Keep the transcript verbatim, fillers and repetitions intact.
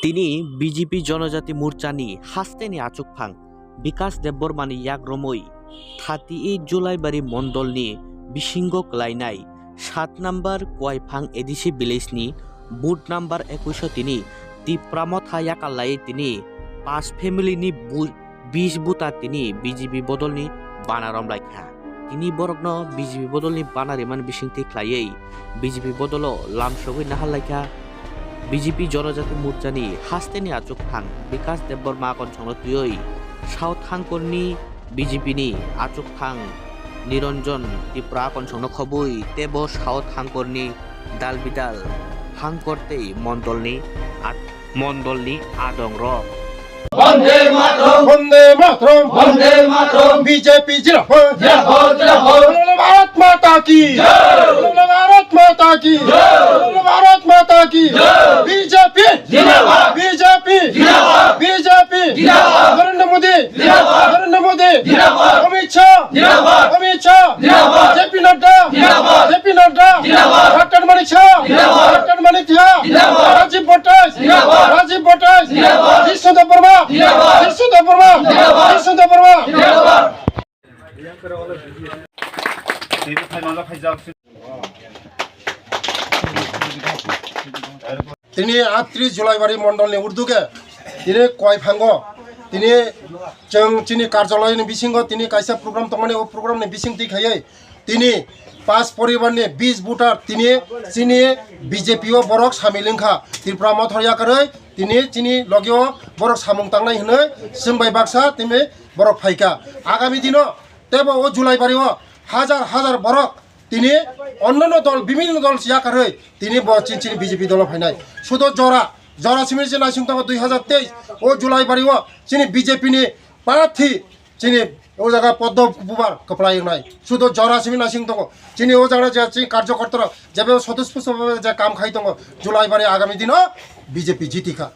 Tini B J P Jonojati Morchani hasteni achukphang Bikash Debbarmani yak romwi thirty eight Julaibari mondolni bisingo kwlainai sat number Koiphang A D C village ni booth number ekuish o tini Tipra Motha yakal laiwi tini pas family ni bu-, bis buta tini B J P bodolni bana romlaikha. Tini borokno B J P bodolni bana rimani bisingtwi khlaiwi B J P bodolo lamsogwi naharlaikha. B J P Jonojati Morchani hasteni achukphang Bikash Debbarma konsongno twiwi South Hangkorni B J P ni achukphang Niranjan Tripura konsongno khobwi teibo South Hangkorni dalbidal Hangkor tei mondolni at-, mondolni adongrok. Bande Mataram! Bande Mataram! Bande Mataram! B J P Zindabad! Zindabad! Zindabad! Bolo Bharat Mata Ki! Jai! Bolo Bharat Mata Ki! Jai! Bolo Bharat Mata Ki! Jai! B J P! Zindabad! B J P! Zindabad! B J P! Zindabad! Narendra Modi! Zindabad! Narendra Modi! Zindabad! Amit Shah! Zindabad! Amit Shah! Zindabad! J P Nadda! Zindabad! J P Nadda! Zindabad! Doctor Manik Saha! Zindabad! Doctor Manik Saha! Zindabad! Rajiv Bhattacharyya! Zindabad! Rajiv Bhattacharyya! Zindabad! Jishnu Debbarma! Zindabad! Jishnu Debbarma! Zindabad! Jishnu Debbarma! Zindabad! Tini atris Julaibari mondolni urduge tini Koiphango tini chwng chini karjaloyni bisingo tini kaisa program tongmani, o programni bisingtwi khaiwi tini pas poribarni bis voter tini chini B J P o borok samil wngkha. Tripura Mothor yakarwi tini chini logio borok samung tangnai hwnwi chwng bai baksa tini borok phaikha. Agami dino teibo o Julaibari o hajar hajar borok tini onnonno dol, bibhinno dol yakarwi tini bo chini, chini B J P dolo phainai. Sudo jora, jora simi je naising tongo dui hajar teis o Julaibari o chini B J P ni prarthi chini o jaga Poddo Bubar kwplai wngnai. Sudo jora simi naising tongo. Chini o jaga je chini karjokorta rok jebe sotospusto bhabe je kam khai tongo, Julaibari agami dino B J P jitikha.